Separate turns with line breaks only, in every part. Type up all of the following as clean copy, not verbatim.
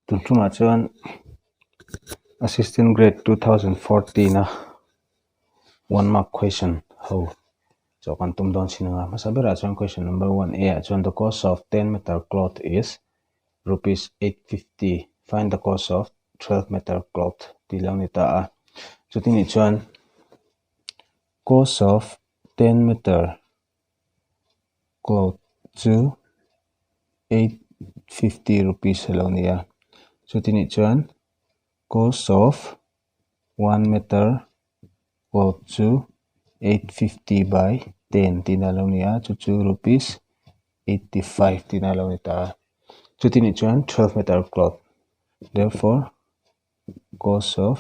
Tun tumah chuan Assistant Grade 2014 a one mark question ho chawh kan tum dawn chin anga hmasa berah chuan question number 1A ah chuan the cost of 10 meter cloth is rupees 850 find the cost of 12 meter cloth tih lo ni ta a chuti nih chuan cost of 10 meter cloth chu 850 rupees a lo ni a chuti nih chuan cost of 1 meter cloth chu 850 by 10 tihna a lo ni a chu chu rupees 85 tihna a lo ni ta a chuti nih chuan 12 meter cloth therefore cost of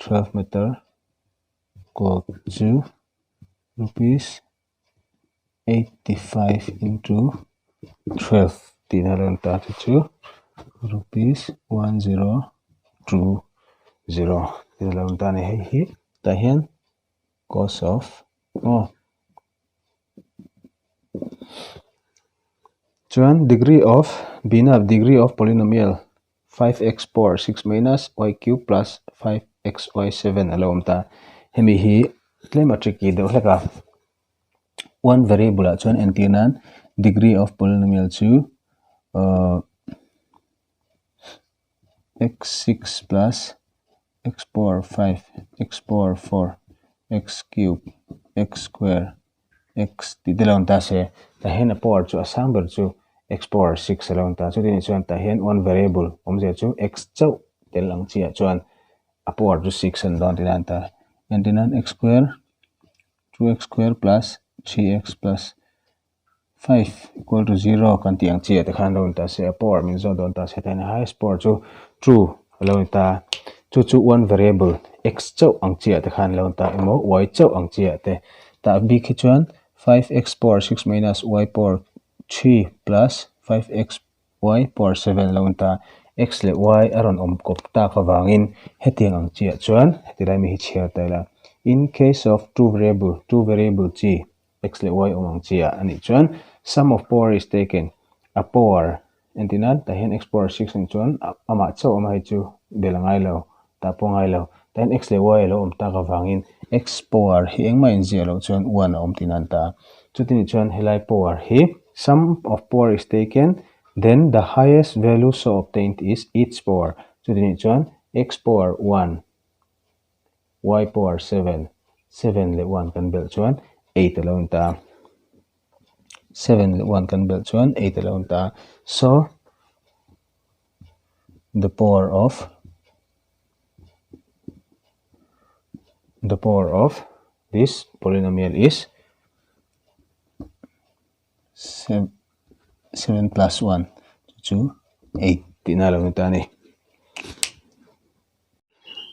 12 meter cloth chu rupees 85 into 12 tihna a lo ni ta chu chu rupees 1020 tihna a lo ni ta a ni hei hi tah hian cost of aw chuan degree of bina degree of polynomial 5x power 6 minus y cube plus 5xy7 a lo awm ta. Hemi hi tlem a tricky deuh hlek a. One variable ah chuan entir nan degree of polynomial chu uh, x6 plus x power 5 x power 4 x cube x square x tih te lo awm ta se tah hian a power chu a sang ber chu x power 6 a lo awm ta chuti nih chuan tah hian one variable awmzia chu x chauh tel ang chi ah chuan a power chu 6 a ni dawn tihna a ni ta entir nan x square 2x square plus 3x plus 5 equal to 0 kan tih ang chi ah te khan lo awm ta se a power min zawt dawn ta se tah hian a highest power chu 2 a lo ni ta chu chu one variable x chauh ang chi ah te khan lo awm ta emaw y chauh ang chi ah te tah bik hi chuan 5x power 6 minus y power 3 plus 5x y power 7 a lo awm ta x leh y a rawn awm kawp tak avangin hetiang ang chi ah chuan heti lai mi hi chhiar ta ila in case of two variable two variable chi x leh y awm ang chi ah a nih chuan sum of power is taken a power entir nan tah hian x power 6 a nih chuan amah chauh awm a hei chu bel a ngai lo tah pawh a ngai lo tah hian x leh y a lo awm tak avangin x power hi engmah inziah loh chuan 1 a awm tih nan ta chuti nih chuan helai power hi sum of power is taken then the highest value so obtained is its power chuti nih chuan x power 1 y power 7, 7 leh 1 kan belh chuan 8 a lo ni ta. 7 leh 1 kan belh chuan 8 a lo ni ta. So, the power of the power of this polynomial is 7 plus 1 chu 8 tihna a lo ni ta a ni.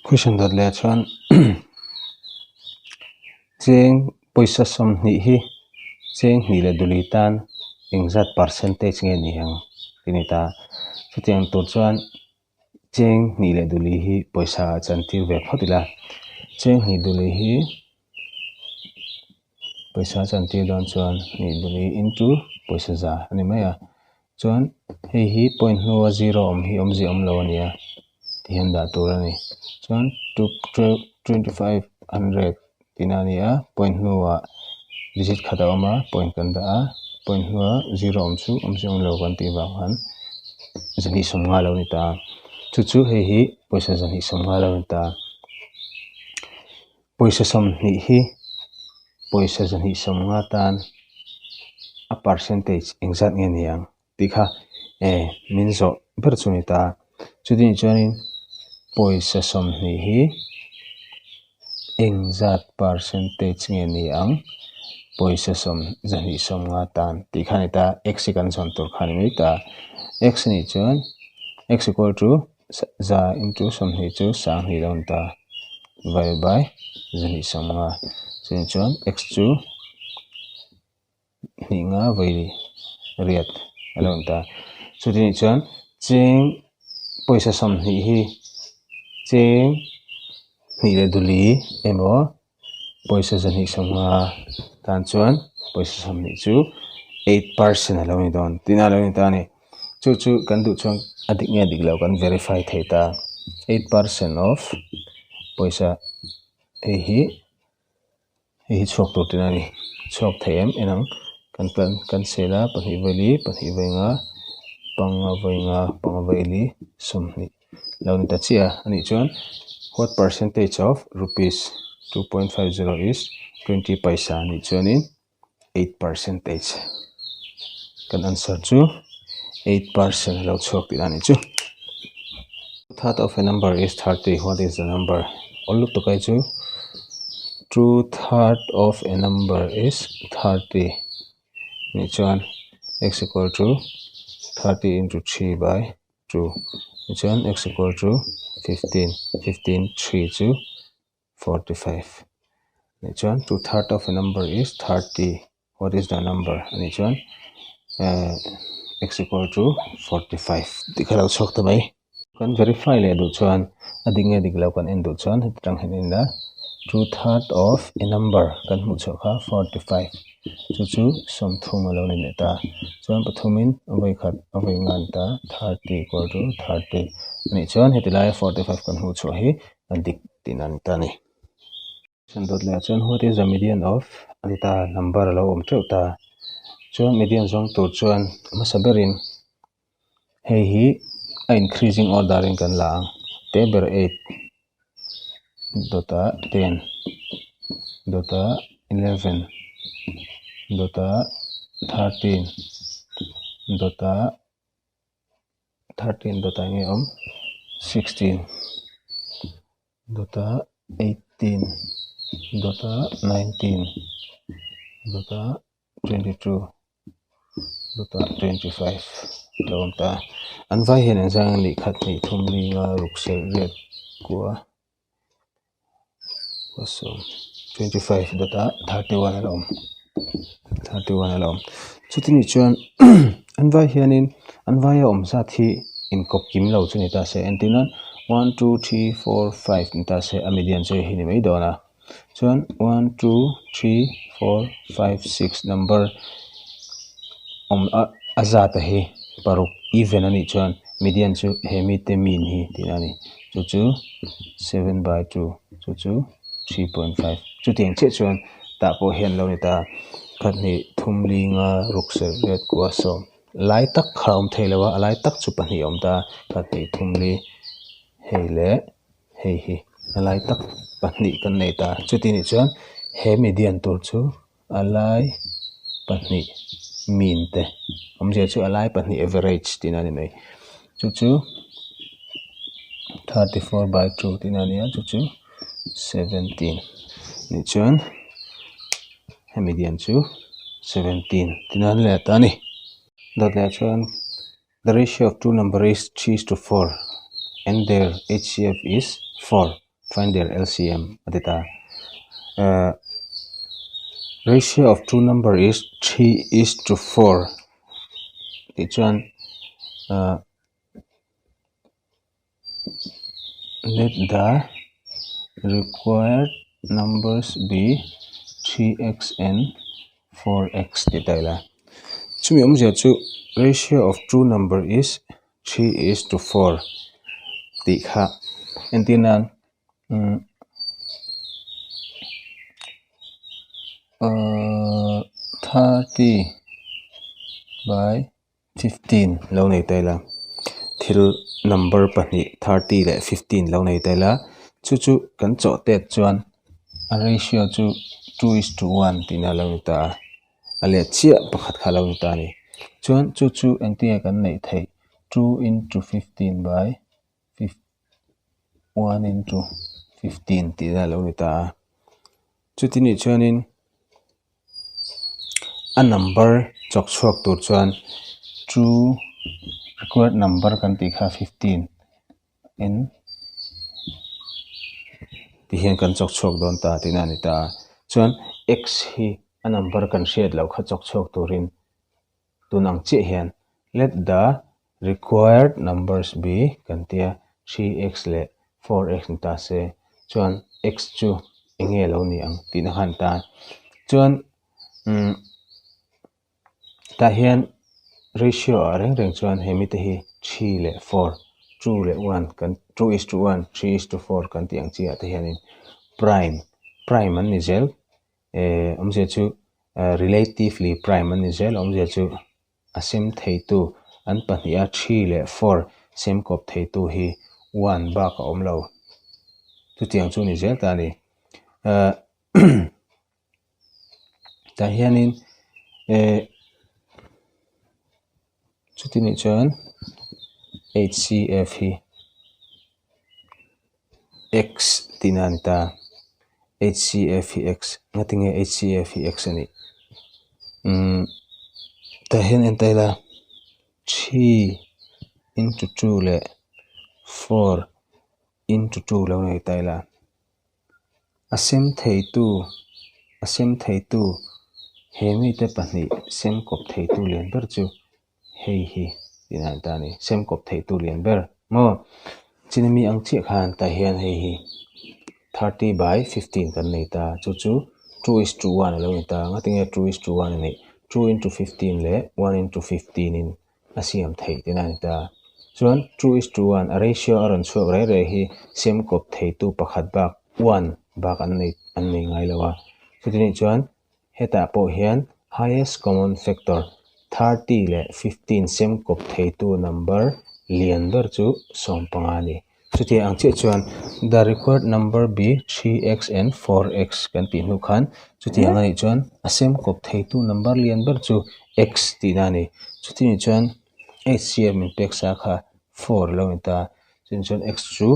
Question dawt leh ah chuan cheng pawisa 20 hi cheng hnih leh duli tan engzat percentage nge ni ang tih a ni ta. Chutiang tur chuan cheng hnih leh duli hi pawisa ah chan tir ve phawt ila cheng hnih duli hi pawisa chan tir dawn chuan hnih duli into pawisa za a ni mai a. Chuan hei hi point hnua zero awm hi awmzia awm lo a ni a ti hian dah tur a ni. Chuan two twelve 2500 tihna a ni a point hnuah digit khat a awm a point kan dah a point hnua zero awm chu awmzia awm lo kan tih vang khan 250 lo ni ta a chu chu hei hi pawisa 250 lo ni ta a pawisa 20 hi pawisa 250 tan a percentage engzat nge ni ang tih kha eh min zawh ber chu a ni ta chutih chuanin pawisa 20 hi engzat percentage nge ni ang pawisa 250 tan tih kha a ni ta x hi kan zawn tur kha a ni mai ta x a nih chuan x equal to za into 20 chu 20 lo a ni ta divided by 250 chutih chuan x chu hnih nga vawi riat a lo awm ta. Chuti nih chuan cheng pawisa 20 hi cheng hnih leh duli emaw pawisa 250 tan chuan pawisa 20 chu 8% a lo ni dawn tihna a lo ni ta a ni. Chu chu kan duh chuan a dik nge dik lo kan verify thei ta. 8% of pawisa hei hi hei hi chhuak tur tina ni. Chhuak thei em en ang kan plan kan sel a pahnih vawi pahnih vawi nga panga vawi nga panga vawi li sawmhnih lo ni ta chiah a anih chuan what percentage of rupees 2.50 is 20 paisa anih chuanin 8 percentage kan answer chu 8% a lo chhuak tih a nih chu. Third of a number is 30 what is the number awl lutuk ai chu 2 third of a number is 30 nih chuan x equal to 30 into 3 by 2 nih chuan x equal to 15 15 3 chu 45 nih chuan 2 third of a number is 30 what is the number anih chuan x equal to 45 tih kha lo chhuak ta mai. Kan verify leh duh chuan a dik nge dik lo kan en duh chuan heti tang hian en ila 2 third of a number kan hmuh chhuah kha 45 chu chu sawmthum a lo ni leh ta chuan pathumin a vawi khat a vawi nga ni ta 30 equal to 30 anih chuan heti laia 45 kan hmuh chhuah hi a dik tihna a ni ta a ni. Dawt leh ah chuan what is the median of a ti ta number a lo awm teuh ta chuan median zawng tur chuan hmasa berin hei hi a increasing order in kan la ang te ber 8 dawtah 10 dawtah 11 dawtah 13 dawtah 13 dawtah enge awm 16 dawtah 18 dawtah 19 dawtah 22 dawtah 25 a lo awm ta an vai hian engzang a nih khat hnih thum li nga ruk serh riat kua sawm 25 dawtah 31 a lo awm 31 a lo awm chuti nih chuan an vai hianin an vaia awm zat hi inkawp kim lo chu ni ta se entir nan 1 2 3 4 5 ni ta se a median chu hei ni mai dawn a chuan 1 2 3 4 5 6 number awm a a zat a hi paruk even anih chuan median chu he mite mean hi tihna a ni chu chu 7 by 2 chu chu 3.5 chutiang chiah chuan tah pawh hian lo ni ta khat hnih thum li nga ruk serh riat kua sawm lai tak kha a awm thei lo a a lai tak chu pahnih a awm ta khat hnih thum li hei leh hei hi a lai tak pahnih kan nei ta chuti nih chuan he median tur chu a lai pahnih mean te awmzia chu a lai pahnih average tihna a ni mai chu chu 34 by 2 tihna a ni a chu chu 17 nih chuan he median chu 17 tihna a ni leh ta a ni. Dawt leh chuan the ratio of two number is 3 to 4 and their HCF is 4 find their LCM a ti ta. Ratio of two number is 3 is to 4 tih chuan let the required numbers be 3x and 4x ti ta ila chumi awmzia chu ratio of two number is 3 is to 4 tih kha entir nan 30 by 15 lo nei ta ila thil number pahnih 30 leh 15 lo nei ta ila chu chu kan chawh tet chuan a ratio chu 2 is to 1 tihna a lo ni ta a a leh chiah pakhat kha a lo ni ta a ni chuan chu chu engtin nge kan neih theih 2 into 15 by 1 into 15 tihna a lo ni ta a chuti nih chuanin a number chawk chhuak tur chuan 2 required number kan tih kha 15 in ti hian kan chawk chhuak dawn ta tihna a ni ta a chuan x hi a number kan hriat loh kha chawk chhuak turin tun ang chiah hian let the required numbers be kan tia 3x leh 4x ni ta se chuan x chu enge lo ni ang tihna kha a ni ta chuan tah hian Ratio ah reng reng chuan he mite hi three leh four, two leh one kan two is to one, three is to four kan tih ang chi ah te hianin prime, prime an ni zel. Eh awmzia chu relatively prime an ni zel awmzia chu a sem theitu an pahniha three leh four sem kawp theitu hi one bak a awm lo. Chutiang chu ni zel ta a ni. Eh Tah hianin eh chuti nih chuan HCF hi x tihna a ni ta HCF hi x ngatinge HCF hi x a nih umm tah hian en ta ila three into two leh four into two lo nei ta ila. A sem theitu a sem theitu he mite pahnih sem kawp theitu lian ber chu hei hi tih dan ta a ni sem kawp theitu lian ber maw chini mi ang chiah khan tah hian hei hi 30 by 15 kan nei ta chu chu 2 is to 1 a lo ni ta ngatinge 2 is to 1 a nih 2 into 15 leh 1 into 15 in a siam theih tihna a ni ta. Chuan two is to one a ratio a rawn chhuak rei rei hi sem kawp theitu pakhat bak one bak an nei an nei ngai lo a. Chuti nih chuan hetah pawh hian highest common factor 30 leh 15 sem kawp theitu number lian ber chu 15 a ni. Chutiang ang chiah chuan the required number be 3x and 4x kan tih hnu khan chutiang a nih chuan a sem kawp theitu number lian ber chu x tihna a ni. Chuti nih chuan HCF min pek sa kha 4 a lo ni ta. Chutiang chuan x chu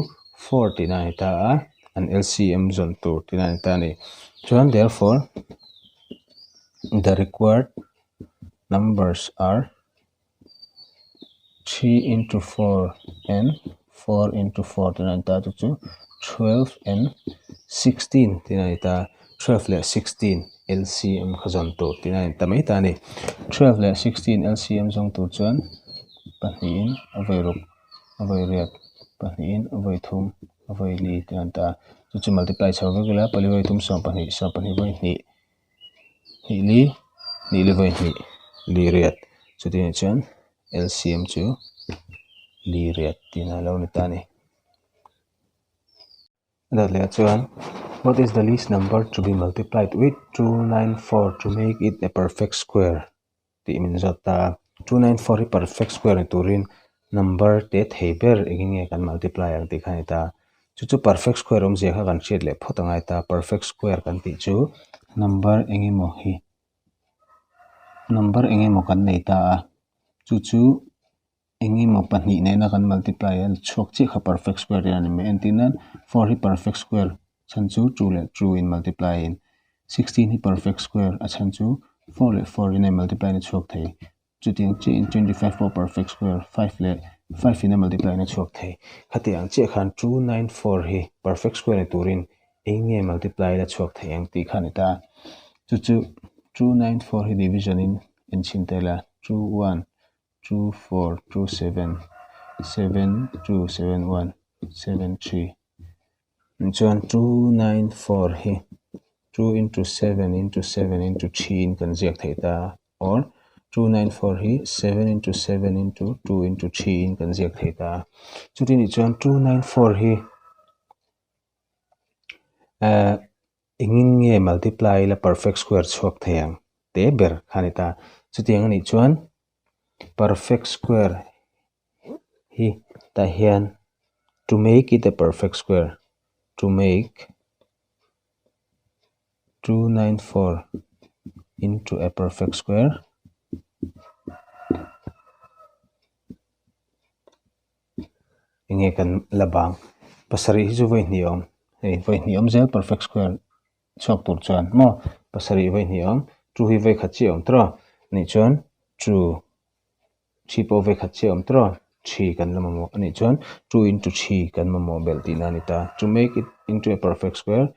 4 tihna a ni ta a, an LCM zawn tur tihna a ni ta a ni. Chuan therefore the required numbers are 3 into 4 and 4 into 4 tihna a ni ta chu chu 12 and 16 tihna a ni ta 12 leh 16 LCM kha zawn tur tihna a ni ta mai ta a ni 12 leh 16 LCM zawng tur chuan pahnihin a vawi ruk a vawi riat pahnihin a vawi thum a vawi li tihna a ni ta chu chu multiply chho vek ila pali vawi thum 12 12 vawi hnih Hnih li hnih li vawi hnih li riat chutiang chuan LCM chu li riat tihna a lo ni ta a ni. A dawt leh ah chuan what is the least number to be multiplied with 294 to make it a perfect square tih min zawt ta a 294 hi perfect square ni turin number te thei ber engin nge kan multiply ang tih kha a ni ta. Chu chu perfect square awmzia kha kan hriat leh phawt angai ta. Perfect square kan tih chu number eng emaw hi number eng emaw kan nei ta a, chu chu eng emaw pahnih nena kan multiply a chhuak chiah kha perfect square hian a ni mai. Entir nan four hi perfect square chhan chu two leh two in multiply in 16 hi perfect square a chhan chu four leh four in a multiply in a chhuak thei. Chutiang chiahin 25 pawh perfect square five leh five in a multiply in a chhuak thei. Khatiang chiah khan 294 hi perfect square ni turin eng nge multiply la chhuak thei ang tih kha a ni ta. Chu chu 294 hi division in enchhin ta ila 2 1 2 4 2 7 7 2 7 1 7 3 Chuan 294 hi 2 into 7 into 7 into 3 in kan ziak thei ta or 294 hi 7 into 7 into 2 into 3 in kan ziak thei ta. Chuti nih chuan 294 hi eh engin nge multiply ila perfect square chhuak thei ang te ber kha a ni ta. Chutiang a nih chuan perfect square hi tah hian to make it a perfect square to make 294 into a perfect square enge kan la bang pasarih hi chu vawi hnih a awm hei vawi hnih a awm zel perfect square chhuak tur chuan maw pasarih vawi hnih a awm two hi vawi khat chiah a awm tawh a nih chuan two Thi pawh vei khat chiah a awm tawh a, thi kan la mamawh a nih chuan two into thi kan mamawh belh tihna a ni ta. To make it into a perfect square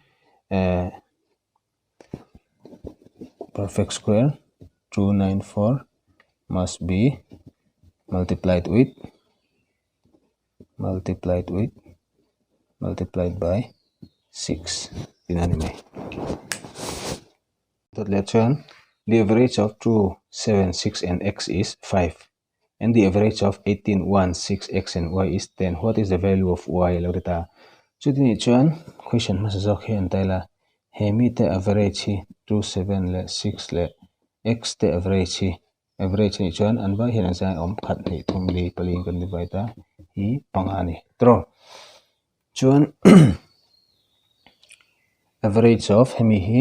eh perfect square 294 must be multiplied with multiplied with multiplied by 6 tihna a ni mai. Dawt leh chuan the average of 2, 7, 6 and x is 5. And the average of 18, 1, 6, x and y is 10. What is the value of y? A lo ti ta. Chuti nih chuan question hmasa zawk hi an tail a. He mite average hi 2, 7 leh 6 leh x te average hi average nih chuan an vai hian an zai awm khat hnih thum li pali in kan divide a hi panga a ni. Tawh. Chuan average of hemi hi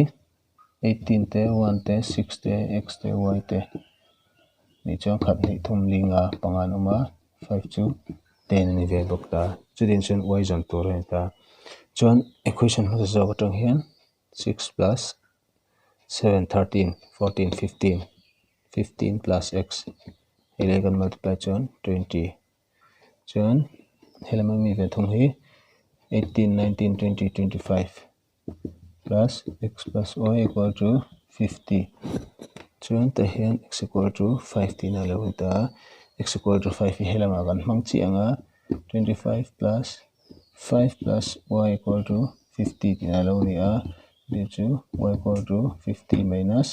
18 te 1 te 6 te x te y te nih chuan khat hnih thum li nga panga an awm a 5 chu 10 a ni ve bawk ta. Chutin chuan y zawn tur a ni ta. Chuan equation hmasa zawk atang hian 6 plus 7 13 14 15 15 plus x hei leh kan multiply chuan 20 chuan helam ami ve thung hi 18 19 20 25 plus x plus y equal to 50 chuan tah hian x equal to 5 tihna a lo ni ta a x equal to 5 hi helamah kan hmang chiah ang a 25 plus 5 plus y equal to 50 tihna a lo ni a chu chu y equal to 50 minus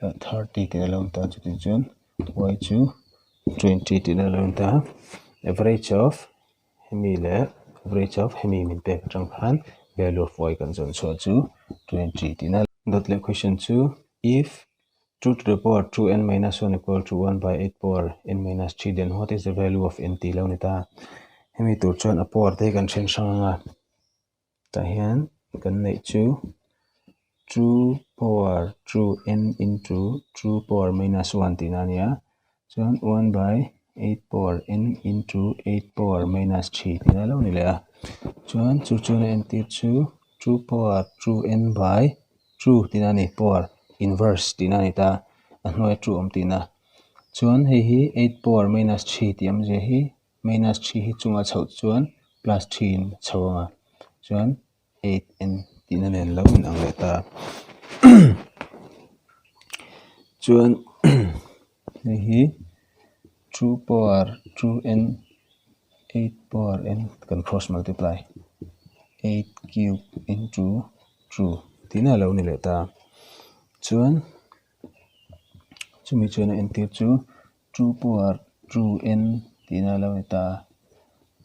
30 tihna a lo ni ta chuti chuan y chu 20 tihna a lo ni ta average of hemi leh average of hemi min pek atang khan value of y kan zawn chhuah chu 20 tihna dot leh question chu if 2 to the power 2n minus 1 equal to 1 by 8 power n minus 3 then what is the value of n tih lo ni ta hemi tur chuan a power te hi kan then hrang anga tah hian kan neih chu 2 power 2n into 2 power minus 1 tihna a ni a chuan 1 by 8 power n into 8 power minus 3 tihna a lo ni leh a chuan chu chuan a entir chu 2 power 2n by 2 tihna a ni power inverse tihna a ni ta a hnuaia 2 awm tihna chuan hei hi 8 power minus 3 tih awmzia hi minus 3 hi chunga chhoh chuan plus 3 in a chho ang a chuan 8n tihna nen lo in ang leh ta chuan hei hi 2 power 2n 8 power n kan cross multiply 8 cube into 2 tihna a lo ni leh ta chuan chumi chuan a entir chu 2 power 2n tihna a lo ni ta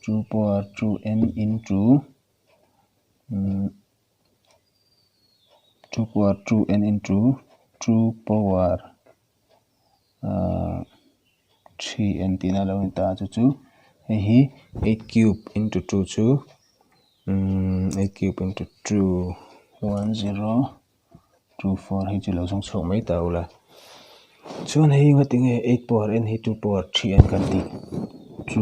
2 power 2n into 2 power 2n into 2 power 3n tihna a lo ni ta chu chu hei hi 8 cube into 2 chu 8 cube into 2 1 0 2 4 hei chu lo zawng chhuak mai ta ula chuan hei nga tinge 8 power n hi 2 power 3n kan tih 2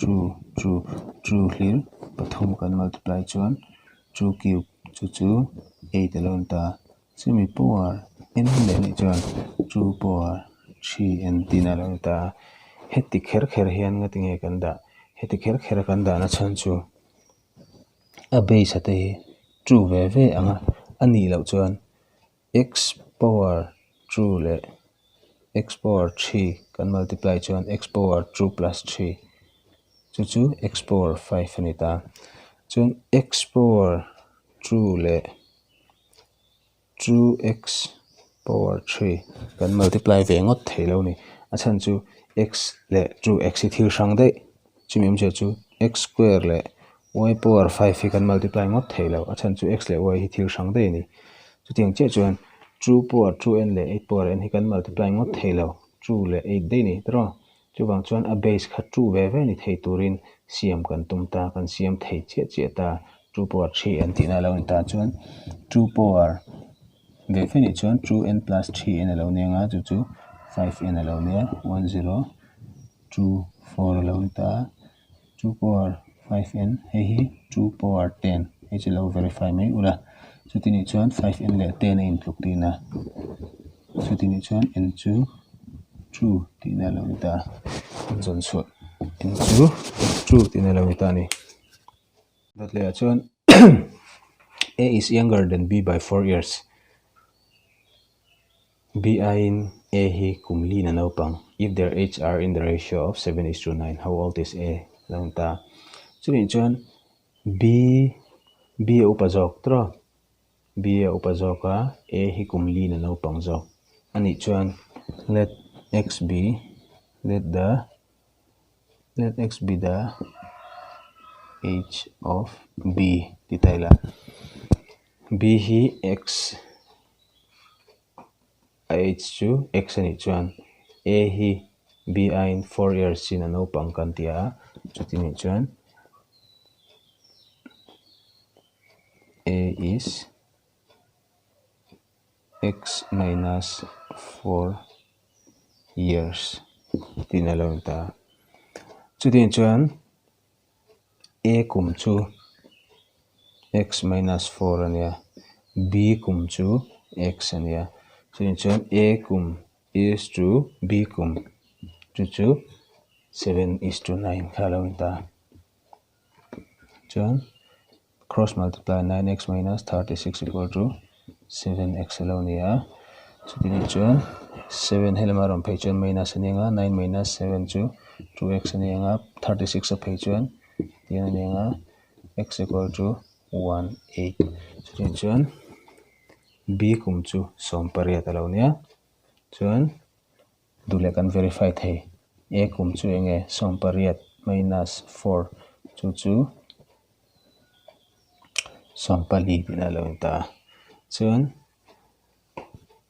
2 2 2 hlir pathum kan multiply chuan 2 cube chu chu 8 a lo ni ta chumi power n leh nih chuan 2 power 3n tihna a lo ni ta heti kher kher hian nga tinge kan dah heti kher kher a kan dahna chhan chu a base a te hi 2 ve ve ang a a nih loh chuan x power 2 leh x power 3 kan multiply chuan x power 2 plus 3 chu chu x power 5 a ni ta chuan x power 2 leh 2x power 3 kan multiply ve ngawt thei lo a ni a chhan chu x leh 2x hi thil hrang daih chumi awmzia chu x square leh y power 5 hi kan multiply ngawt thei lo a chhan chu x leh y hi thil hrang daih a ni chutiang chiah chuan 2 power 2n leh 8 power n hi kan multiply ngawt thei lo 2 leh 8 daih a ni tiraw chuvang chuan a base kha 2 ve ve ni thei turin siam kan tum ta kan siam thei chiah chiah ta 2 power 3 n tihna a lo ni ta chuan 2 power ve ve nih chuan 2n plus 3n a lo ni ang a chu chu 5n a lo nia 1 0 2 4 a lo ni ta 2 power 5n hei hi 2 power 10 hei chu lo verify mai ula chuti nih chuan 5n leh 10 a intluk tihna chuti nih chuan n chu 2 tihna a lo ni ta an zawn chhuah n chu 2 tihna a lo ni ta a ni. Dawt leh ah chuan A is younger than B by 4 years. B aiin A hi kum li na naupang. If their age are in the ratio of 7 is to 9, how old is A? Lo ni ta. Chumi chuan B B a upa zawk tawh. B a upa zawk a, A hi kum li na naupang zawk. Anih chuan let x be. Let the let x be the age of b ti ta ila b hi x a age chu x a nih chuan a hi b aiin 4 years in a naupang kan ti a chuti nih chuan a is x minus 4 years tiin a lo in ta a chutiang chuan a kum chu x minus 4 a nia b kum chu x a nia chutiang chuan a kum is to b kum chu chu 7 is to 9 kha a lo in ta chuan cross multiply 9x minus 36 equal to 7x a lo ni a chuti nih chuan 7 helama rawn phei chuan minus a ni anga 9 minus 7 chu 2x a ni anga 36 a phei chuan tiang a ni anga x equal to 1 8 chuti chuan b kum chu 18 a lo nia chuan duh leh kan verify thei a kum chu enge 18 minus 4 chu chu 14 tihna a lo in ta a chuan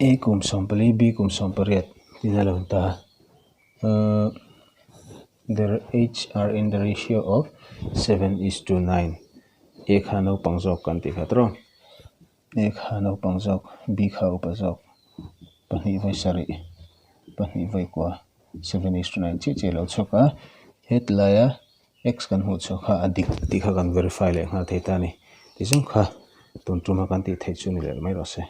a kum 14 b kum 18 tihna a lo in ta a ahh their age are in the ratio of 7 is to 9 a kha naupang zawk kan tih kha tawh a kha naupang zawk b kha upa zawk pahnih vawi sarih pahnih vawi kua 7 is to 9 chiah chiah a lo chhuak a hetilaia x kan hmuh chhuah kha a dik tih kha kan verify leh nghal thei ta a ni tizawng kha tun tuma kan tih theih chu ni leh mai rawh se.